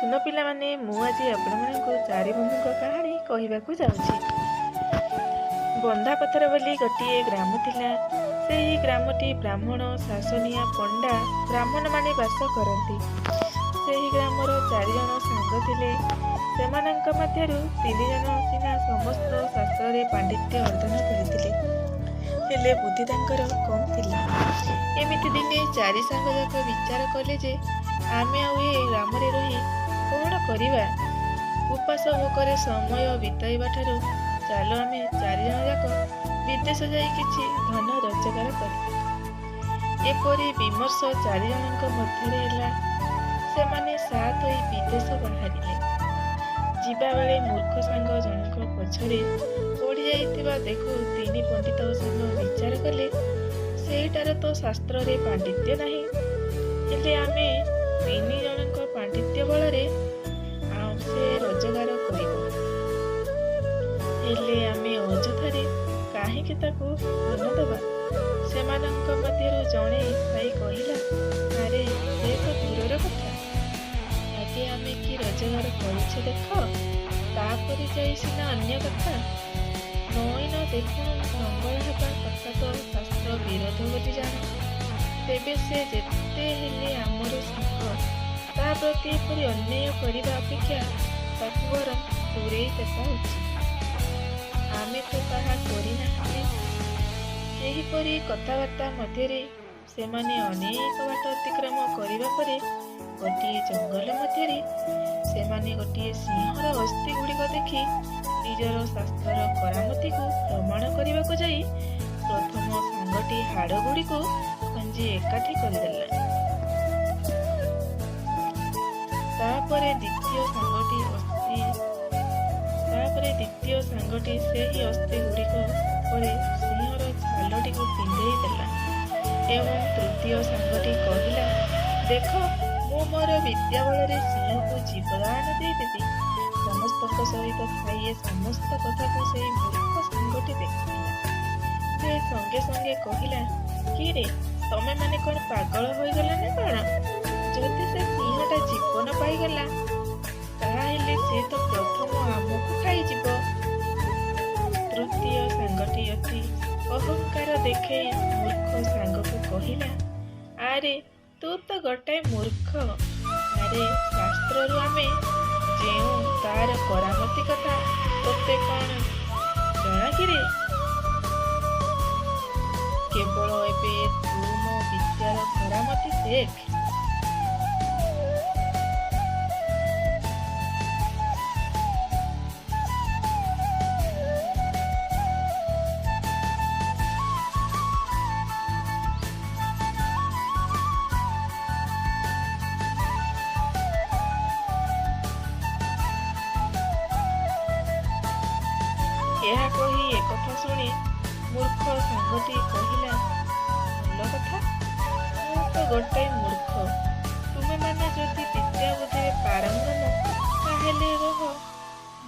ଶୁଣ ପିଲାମାନେ, ମୁଁ ଆଜି ଆପଣମାନଙ୍କୁ ଚାରି ବନ୍ଧୁଙ୍କ କାହାଣୀ କହିବାକୁ ଯାଉଛି। ବନ୍ଧାପଥର ବୋଲି ଗୋଟିଏ ଗ୍ରାମ ଥିଲା। ସେହି ଗ୍ରାମଟି ବ୍ରାହ୍ମଣ, ଶାସନିଆ, ପଣ୍ଡା ବ୍ରାହ୍ମଣମାନେ ବାସ କରନ୍ତି। ସେହି ଗ୍ରାମର ଚାରିଜଣ ସାଙ୍ଗ ଥିଲେ। ସେମାନଙ୍କ ମଧ୍ୟରୁ ତିନିଜଣ ସିନା ସମସ୍ତ ଶାସ୍ତ୍ରରେ ପାଣ୍ଡିତ୍ୟ ଅର୍ଜନ କରିଥିଲେ, ହେଲେ ବୁଦ୍ଧି ତାଙ୍କର କମ୍ ଥିଲା। ଏମିତି ଦିନେ ଚାରି ସାଙ୍ଗଯାକ ବିଚାର କଲେ ଯେ ଆମେ ଆଉ ଏ ଗ୍ରାମରେ ରହି କ'ଣ କରିବା? ଉପାସ ଭୋକରେ ସମୟ ବିତାଇବା ଠାରୁ ଚାଲ ଆମେ ଚାରିଜଣ ଯାକ ବିଦେଶ ଯାଇ କିଛି ଧନ ରୋଜଗାର କରିବା। ଏପରି ବିମର୍ଶ ଚାରିଜଣଙ୍କ ମଧ୍ୟରେ ହେଲା। ସେମାନେ ସାଥ ହୋଇ ବିଦେଶ ବାହାରିଲେ। ଯିବାବେଳେ ମୂର୍ଖ ସାଙ୍ଗ ଜଣକ ପଛରେ ପଡ଼ିଯାଇଥିବା ଦେଖୁ ତିନି ପଣ୍ଡିତ ସାଙ୍ଗ ବିଚାର କଲେ, ସେଇଟାର ତ ଶାସ୍ତ୍ରରେ ପାଣ୍ଡିତ୍ୟ ନାହିଁ, ହେଲେ ଆମେ ତିନି ଜଣଙ୍କ ପାଣ୍ଡିତ୍ୟ ବଳରେ ଆଉ ସେ ରୋଜଗାର କରିବ। ହେଲେ ଆମେ ଅଯଥାରେ କାହିଁକି ତାକୁ ଧନ ଦେବା? ସେମାନଙ୍କ ମଧ୍ୟରୁ ଜଣେ ଭାଇ କହିଲା, ଆରେ ସେ ତ ଦୂରର କଥା, ଆଗେ ଆମେ କି ରୋଜଗାର କରୁଛେ ଦେଖ, ତାପରେ ଯାଇ ସିନା ଅନ୍ୟ କଥା। ନଈ ନ ଦେଖୁଣୁ ଲଙ୍ଗଳା ହେବା କଥା ତ ଶାସ୍ତ୍ର ବିରୋଧ ବୋଲି ଜାଣ। ତେବେ ସେ ଯେତେ ହେଲେ ଆମର ସାଙ୍ଗ, ତା ପ୍ରତି ଏପରି ଅନ୍ୟାୟ କରିବା ଅପେକ୍ଷା ତାକୁ ବରଂ ଦୂରେଇ ଦେବା ଉଚିତ। ଆମେ ତ ତାହା କରିନାହାନ୍ତି। ଏହିପରି କଥାବାର୍ତ୍ତା ମଧ୍ୟରେ ସେମାନେ ଅନେକ ବାଟ ଅତିକ୍ରମ କରିବା ପରେ ଗୋଟିଏ ଜଙ୍ଗଲ ମଧ୍ୟରେ ସେମାନେ ଗୋଟିଏ ସିଂହର ଅସ୍ଥି ଗୁଡ଼ିକ ଦେଖି ନିଜର ଶାସ୍ତ୍ରର କରାମତିକୁ ପ୍ରମାଣ କରିବାକୁ ଯାଇ ପ୍ରଥମ ସାଙ୍ଗଟି ହାଡ଼ ଗୁଡ଼ିକୁ ଖଞ୍ଜି ଏକାଠି କରିଦେଲା। ତାପରେ ଦ୍ୱିତୀୟ ସାଙ୍ଗଟି ସେହି ଅସ୍ଥି ଗୁଡ଼ିକ ଉପରେ ସିଂହର ଛାଲଟିକୁ ପିନ୍ଧେଇ ଦେଲା ଏବଂ ତୃତୀୟ ସାଙ୍ଗଟି କହିଲା, ଦେଖ, ମୁଁ ମୋର ବିଦ୍ୟା ବଳରେ ସିଂହକୁ ଜୀବଦାନ ଦେଇଦେବି। ସମସ୍ତଙ୍କ ସହିତ ଥାଇ ଏ ସମସ୍ତ କଥାକୁ ସେଇ ମୂର୍ଖ ସାଙ୍ଗଟି ଦେଖୁଥିଲା। ସେ ସଙ୍ଗେ ସଙ୍ଗେ କହିଲା, କିରେ, ତମେମାନେ କ'ଣ ପାଗଳ ହୋଇଗଲ ନା କ'ଣ? ଯଦି ସେ ସିଂହଟା ଜୀବନ ପାଇଗଲା, ତାହାହେଲେ ସେ ତ ପ୍ରଥମ ଆମକୁ ଖାଇଯିବ। ତୃତୀୟ ସାଙ୍ଗଟି ଅତି ଅହଙ୍କାର ଦେଖେଇ ମୂର୍ଖ ସାଙ୍ଗକୁ କହିଲା, ଆରେ ତୁ ତ ଗୋଟାଏ ମୂର୍ଖ। ଆରେ ଶାସ୍ତ୍ରରୁ ଆମେ ଯେଉଁ ତାର କରାମତି କଥା ତୋତେ କ'ଣ ଜଣା କିରେ? କେବଳ ଏବେ ତୁ ମୋ ବିଦ୍ୟାର କରାମତି ଦେଖ। ଏହା କହି ଏକଥା ଶୁଣି ମୂର୍ଖ ସାଙ୍ଗଟି କହିଲା, ଭଲ କଥା, ମୁଁ ତ ଗୋଟାଏ ମୂର୍ଖ। ତୁମେମାନେ ଯଦି ବିଦ୍ୟା ବୁଦ୍ଧିରେ ପାରଙ୍ଗମ, ତାହେଲେ ରହ,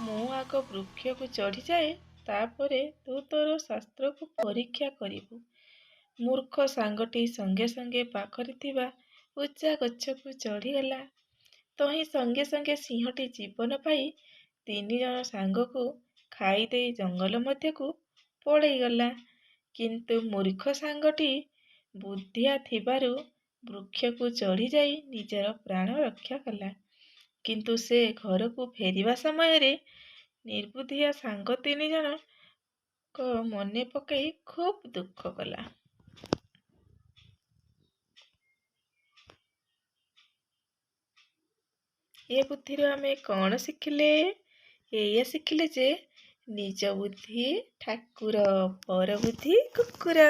ମୁଁ ଆଗ ବୃକ୍ଷକୁ ଚଢ଼ିଯାଏ, ତାପରେ ତୁ ତୋର ଶାସ୍ତ୍ରକୁ ପରୀକ୍ଷା କରିବୁ। ମୂର୍ଖ ସାଙ୍ଗଟି ସଙ୍ଗେ ସଙ୍ଗେ ପାଖରେ ଥିବା ଉଚ୍ଚା ଗଛକୁ ଚଢ଼ିଗଲା। ତହିଁ ସଙ୍ଗେ ସଙ୍ଗେ ସିଂହଟି ଜୀବନ ପାଇ ତିନିଜଣ ସାଙ୍ଗକୁ ଖାଇଦେଇ ଜଙ୍ଗଲ ମଧ୍ୟକୁ ପଳେଇଗଲା। କିନ୍ତୁ ମୂର୍ଖ ସାଙ୍ଗଟି ବୁଦ୍ଧିଆ ଥିବାରୁ ବୃକ୍ଷକୁ ଚଢ଼ିଯାଇ ନିଜର ପ୍ରାଣ ରକ୍ଷା କଲା। କିନ୍ତୁ ସେ ଘରକୁ ଫେରିବା ସମୟରେ ନିର୍ବୁଦ୍ଧିଆ ସାଙ୍ଗ ତିନିଜଣଙ୍କ ମନେ ପକେଇ ଖୁବ୍ ଦୁଃଖ କଲା। ଏ ବୁଦ୍ଧିରୁ ଆମେ କ'ଣ ଶିଖିଲେ? ଏଇଆ ଶିଖିଲେ ଯେ ନିଜ ବୁଦ୍ଧି ଠାକୁର, ପର ବୁଦ୍ଧି କୁକୁର।